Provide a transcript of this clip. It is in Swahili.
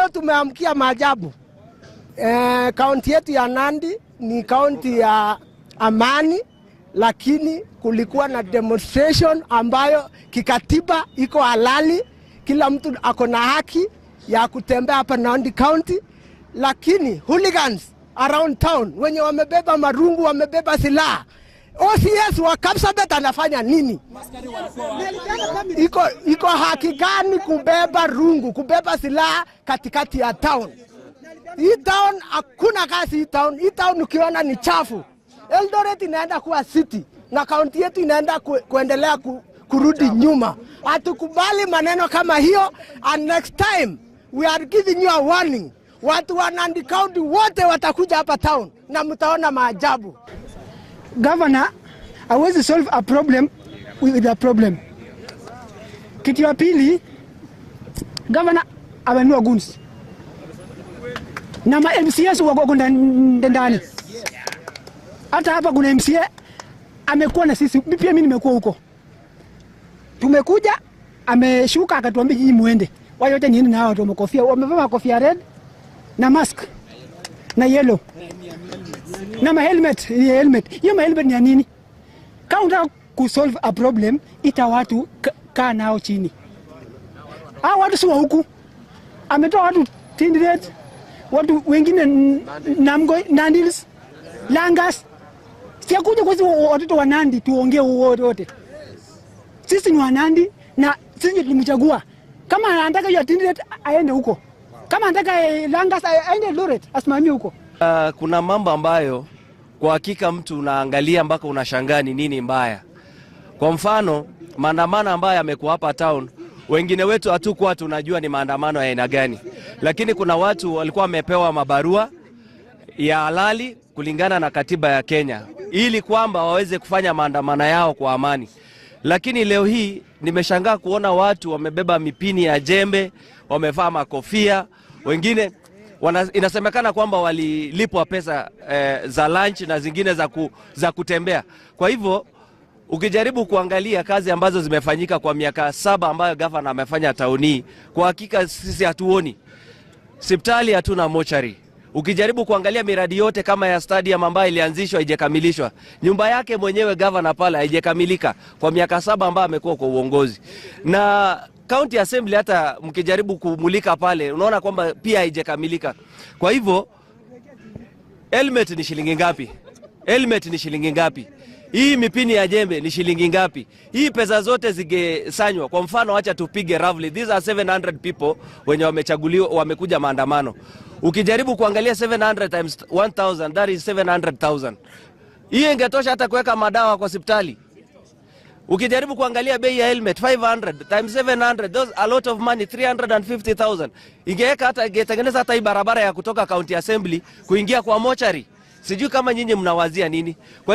Leo tumeamkia maajabu. Kaunti yetu ya Nandi ni kaunti ya amani, lakini kulikuwa na demonstration ambayo kikatiba iko halali, kila mtu ako na haki ya kutembea hapa Nandi County, lakini hooligans around town wenye wamebeba marungu, wamebeba silaha. OCS wa Kapsabet anafanya nini? Iko haki gani kubeba rungu, kubeba silaha katikati ya town? Hii town hakuna kazi hii town. Hii town ukiona ni chafu. Eldoret inaenda kuwa city na kaunti yetu inaenda kuendelea kurudi nyuma. Hatukubali maneno kama hiyo, and next time we are giving you a warning. Watu wa Nandi County wote watakuja hapa town na mtaona maajabu. Governor hawezi solve a problem with a problem. Kitu ya pili, governor amenunua guns na ma MCAs wako ndani. Hata hapa kuna MCA amekuwa na sisi, pia mimi nimekuwa huko. Tumekuja, ameshuka akatuambia, "Nyinyi muende." Wao wote niende na hao watu wa makofia, wamevaa makofia red na mask na yellow na ma helmet, ni helmet. Hiyo ma helmet ni ya nini? Kama unataka kusolve a problem, ita watu, kaa nao chini. Hao watu si wa huku. Ametoa watu Tinderet, watu wengine Namgoi, Nandils, Langas. Siakuja kwa sisi watoto wa Nandi tuongee wote wote. Sisi ni wa Nandi na sisi ndio tulimchagua. Kama anataka hiyo Tinderet, aende huko. Kama anataka Langas, aende Eldoret asimamie huko. Kuna mambo ambayo kwa hakika mtu unaangalia mpaka unashangaa ni nini mbaya. Kwa mfano, maandamano ambayo yamekuwa hapa town, wengine wetu hatukuwa tunajua ni maandamano ya aina gani, lakini kuna watu walikuwa wamepewa mabarua ya halali kulingana na katiba ya Kenya ili kwamba waweze kufanya maandamano yao kwa amani. Lakini leo hii nimeshangaa kuona watu wamebeba mipini ya jembe, wamevaa makofia, wengine inasemekana kwamba walilipwa pesa za lunch na zingine za kutembea. Kwa hivyo ukijaribu kuangalia kazi ambazo zimefanyika kwa miaka 7 ambayo gavana amefanya tauni, kwa hakika sisi hatuoni hospitali, hatuna mochari. Ukijaribu kuangalia miradi yote kama ya stadium ambayo ilianzishwa haijakamilishwa, nyumba yake mwenyewe gavana pale haijakamilika kwa miaka 7 ambayo amekuwa kwa uongozi. Na county assembly, hata mkijaribu kumulika pale, unaona kwamba pia haijakamilika. Kwa hivyo helmet ni shilingi ngapi? Helmet ni shilingi ngapi? Hii mipini ya jembe ni shilingi ngapi? Hii pesa zote zingesanywa. Kwa mfano, acha tupige roughly. These are 700 people wenye wamechaguliwa, wamekuja maandamano. Ukijaribu kuangalia 700 times 1000, that is 700,000. Hiyo ingetosha hata kuweka madawa kwa hospitali. Ukijaribu kuangalia bei ya helmet, 500 times 700, those a lot of money, 350,000. Ingeweka hata ingetengeneza hata hii barabara ya kutoka county assembly kuingia kwa mochari. Sijui kama nyinyi mnawazia nini. Kwa